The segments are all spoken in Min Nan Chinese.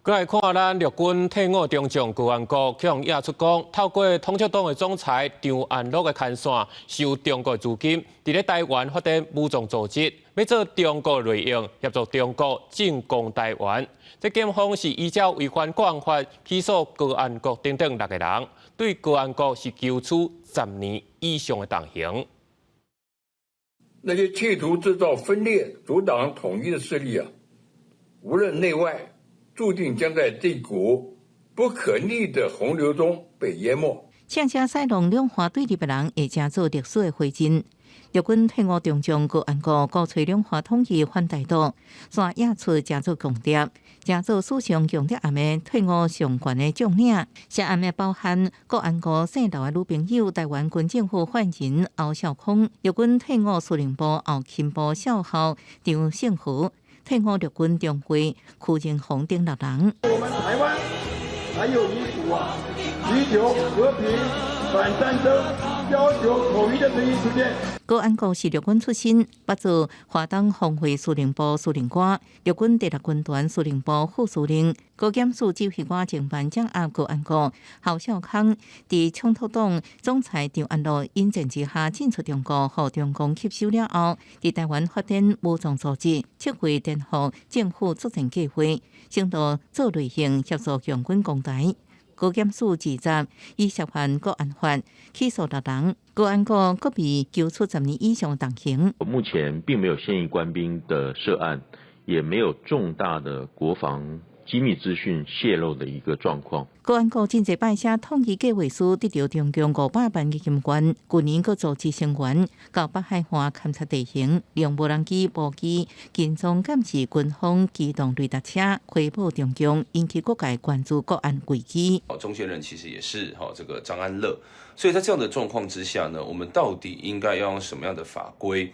閣來看咱陸軍退伍中將高安國，去予驗出講，透過統促黨的總裁張安樂的牽線，收中國資金，佇咧台灣發展武裝組織，欲做中國內應，協助中國進攻台灣。這檢方是依照違反國安法起訴高安國等等六個人，對高安國是求處10年以上的重刑。那些企圖製造分裂、阻擋統一的勢力啊，無論內外，注定將在這股不可逆的洪流中被淹沒。槍聲西弄兩岸對立的人會成做歷史的灰燼。陸軍退伍中將高安國鼓吹兩岸統一反台獨，煞驗出成做共諜，成做史上共諜案的退伍上懸的將領。涉案的包含高安國姓劉的女朋友，台灣軍政府發言人歐少康，陸軍退伍司令部後勤部少校張勝和，退伍陸軍中尉柯仁宏等六人。我們台灣還有一股啊，祈求和平、反戰爭、要求統一的聲音出現。高安國是陸軍出身，捌做華東防衛司令部司令官、陸軍第六軍團司令部副司令。高檢署指揮官偵辦掌握高安國、侯少康佇統促黨總裁張安樂引薦之下進出中國，予中共吸收了後，佇台灣發展武裝組織，策劃顛覆政府作戰計劃，承諾做內應協助共軍攻台。高檢署自責以涉犯國安法起訴六人，高安國閣被求處十年以上重刑。目前並沒有現役官兵的涉案，也沒有重大的國防機密資訊洩露的一個狀況。高安國真濟擺寫統一計劃書，得著中共500萬的金援，舊年閣組織成員到北海岸勘察地形，用無人機、無機跟蹤監視軍方機動雷達車，回報中共，引起各界關注國安危機。中間人其實也是哈這個張安樂，所以在這樣的狀況之下呢，我們到底應該要用什麼樣的法規，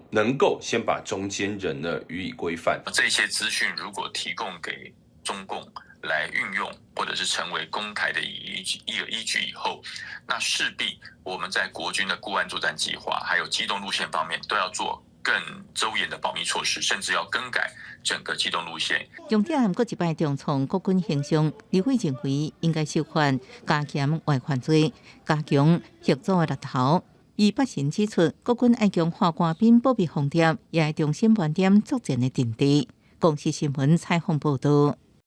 能夠先把中間人呢予以規範？這些資訊如果提供給中共來運用，或者是成為攻台的依據一個依據以後，那勢必我們在國軍的固安作戰計劃，還有機動路線方面，都要做更周延的保密措施，甚至要更改整個機動路線。共諜案閣一擺重創國軍形象，立委認為應該修法加嚴外患罪，加強嚇阻的力頭。伊發神指出，國軍愛強化官兵保密防諜，也愛重新盤點作戰的陣地。公視新聞採訪報導。